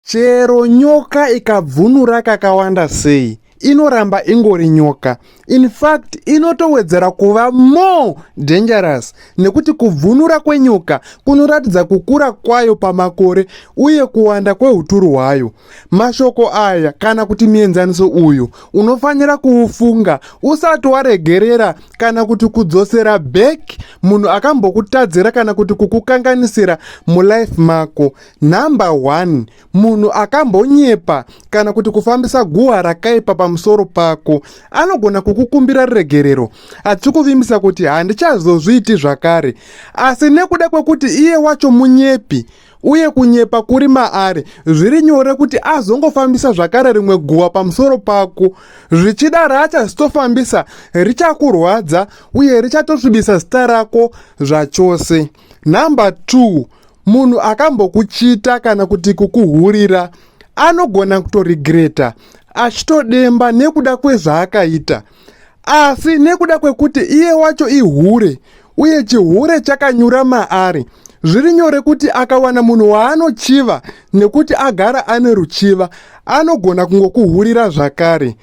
Chero nyoka ikabvunura kakawanda sei, inoramba ingori nyoka. In fact, inotowedzera kuva more dangerous nekuti kubvunura kwenyoka kunoratidza kukura kwayo pamakore uye kuwanda kweuturu hwayo. Mashoko aya kana kuti muenzaniso uyu unofanira kuufunga usati waregerera kana kuti kudzosera back munhu akambokutadzira kana kuti kukukanganisira mulife mako. Number 1, munhu akambonyepa kana kuti kufambisa guhwa rakaipa pamusoro pako anogona kukukumbira ruregerero achikuvimbisa kuti handichazozviiti zvakare, asi nekuda kwekuti iye wacho munyepi uye kunyepa kuri maari, zviri nyore kuti azongofambisa zvakare rimwe guhwa pamusoro pako. Zvichida raachazotofambisa richakurwadza uye richatosvibisa zita rako zvachose. Number 2, munhu akambokuchita kana kuti kukuhurira anogona kutoregreta achitodemba nekuda kwezvaakaita, asi nekuda kwekuti iye wacho ihure uye chihure chakanyura maari, zviri nyore kuti akawana munhu waanochiva nekuti agara ane ruchiva, anogona kungokuhurira zvakare.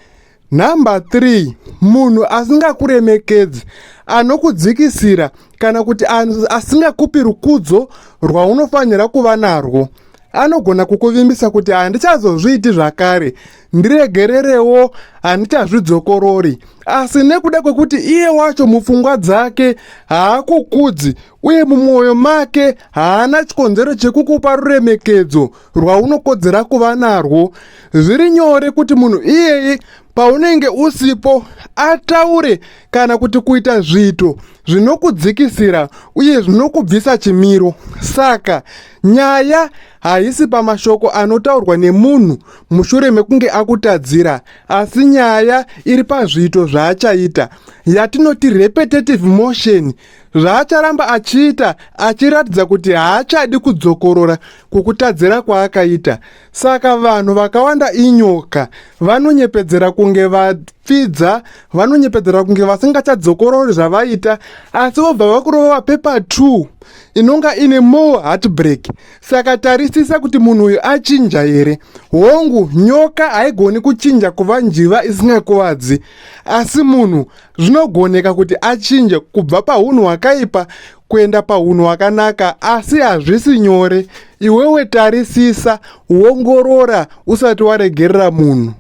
Number 3, munhu asingakuremekedzi, anokudzikisira kana kuti asingakupi rukudzo rwaunofanira kuva narwo, anogona kukuvimbisa kuti handichazozviiti zvakare, ndiregererewo, handichazvidzokorori. Asi nekuda kwekuti iye wacho mupfungwa dzake haakukudzi uye mumwoyo make haana chikonzero chekukupa ruremekedzo rwaunokodzera kuva narwo, zviri nyore kuti munhu iyeye paunenge usipo ataure kana kuti kuita zviito zvinokudzikisira uye zvinokubvisa chimiro. Saka nyaya haisi pamashoko anotaurwa nemunhu mushure mekunge akutadzira, asi nyaya iri pazviito zvaachaita, yatinoti repetitive motion, zvaacharamba achiita achiratidza kuti haachadi kudzokorora kukutadzira kwaakaita. Saka vanhu vakawanda inyoka, vanonyepedzera kunge vapfidza, vanonyepedzera kunge vasingachadzokorori zvavaita, asi vobva vakurova paper 2 inonga ine more heartbreak. Saka tarisisa kuti munhu uyu achinja here. Hongu, nyoka haigoni kuchinja kuva njiva isingakuvadzi, asi munhu zvinogoneka kuti achinje kubva pahunhu hwakaipa kuenda pahunhu hwakanaka, asi hazvisi nyore. Iwewe tarisisa, wongorora usati waregerera munhu.